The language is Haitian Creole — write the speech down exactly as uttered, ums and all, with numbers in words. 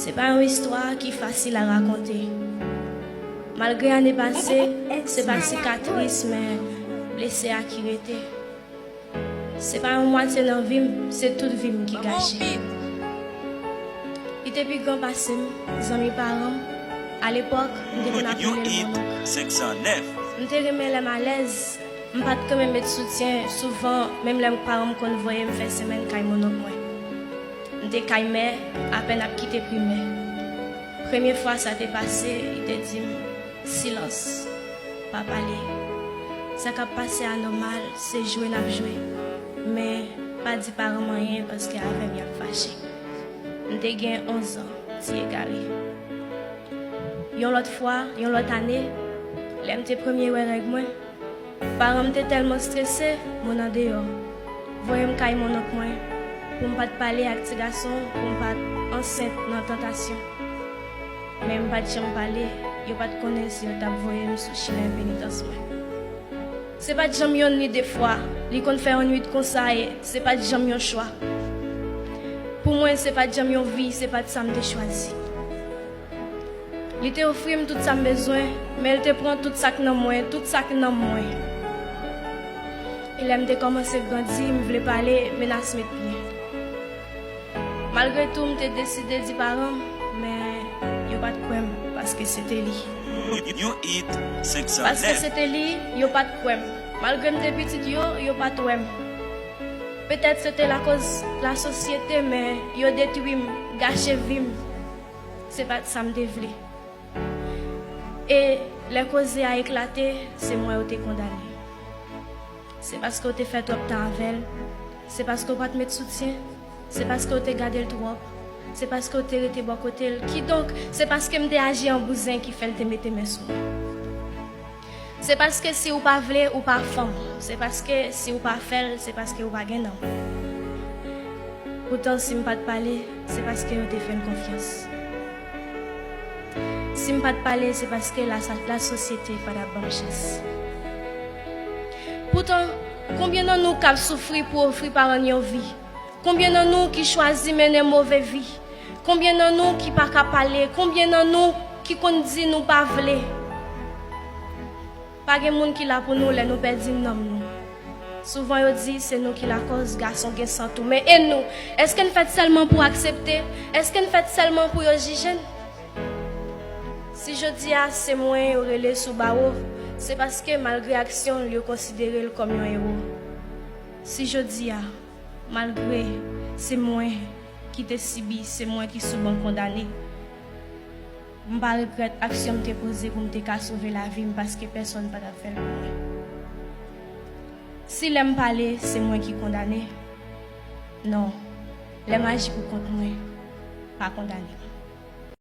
Se pa yon istwa ki fasil a rakonte. Malgre ane pase, se pa sikatris, men blese a ki rete. Se pa yon mwatye nan vi m, se tout vi m ki gache. Li te pi gran pase m, zanmi paran m. Alepòk, m te konn apele l mon onk. M te renmen lè m alèz. M pa t renmen met soutyen, souvan, menm lè paran m konn voye m fè senmenn kay mon onk mwen. M te kay mè, apèn ap kite primè. Premye fwa sa te pase, li te di m, "Silans, pa pale. Sa k ap pase a nòmal, se jwe n ap jwe. Men, pa di paran m anyen, paske avè m y ap fache." M te gen onz an, ti egare. Yon lòt fwa, yon lòt ane, lè m te premye wè règ mwen, paran m te tèlman strese, moun andeyò voye m kay mon onk mwen pou m pa t pale ak ti gason, pou m pa t ansent nan tantasyon. Men m pa t janm pale, yo pa t konnen si yo t ap voye m sou chimen penitans mwen. Se pa t janm yonn ni de fwa, li konn fè yon nwit konsa e se pa t janm yon chwa. Pou mwen, se pa t janm yon vi, se pa t sa m te chwazi. Li te ofri m tout sa m bezwen, men l te pran tout sa k nan mwen, tout sa k nan mwen. E lè m te kòmanse grandi, m vle pale, menas met pye. Malgre tou, m te deside di paran m, men yo pa t kwè m, paske se te li. Paske se te li, yo pa t kwè m. Malgre m te pitit yo, yo pa t wè m. Petèt se te lakoz lasosyete, men yo detwi m, gache vi m. Se pa t sa m te vle. E lè koze a eklate, se mwen yo te kondane. Se paske w te fè twòp tan avè l, se paske w pa t met soutyen, se paske w te gade l twòp, se paske w te rete bò kote l. Kidonk, se paske m te aji an bouzen ki fè l te mete men sou mwen. Se paske si w pa vle, ou pa fanm. Se paske si w pa fè l, se paske w pa gen nanm. Poutan, si m pa t pale, se paske yo te fè l konfyans. Si m pa t pale, se paske la, lasosyete pa t ap ban m chans. Poutan, konbyen nan nou k ap soufri pou ofri paran n yon vi? Konbyen nan nou ki chwazi mennen move vi? Konbyen nan nou ki pa ka pale? Konbyen nan nou ki konn di nou pa vle? Pa gen moun ki la pou nou lè nou pèdi nanm nou. Souvan yo di se nou ki lakòz gason gen san tou. Men e nou? Èske n fèt sèlman pou aksepte? Èske n fèt sèlman pou yo jije n? Si jodi a se mwen yo rele sou bawo, se paske malgre aksyon l, yo konsidere l kòm yon ewo. Si jodi a, malgre se mwen ki te sibi, se mwen ki sou ban kondane, m pa regrèt aksyon m te poze pou m te ka sove lavi m, paske pèsonn pa t ap fè l pou mwen. Si lè m pale, se mwen ki kondane, non, lè m aji pou kont mwen, pa kondane m.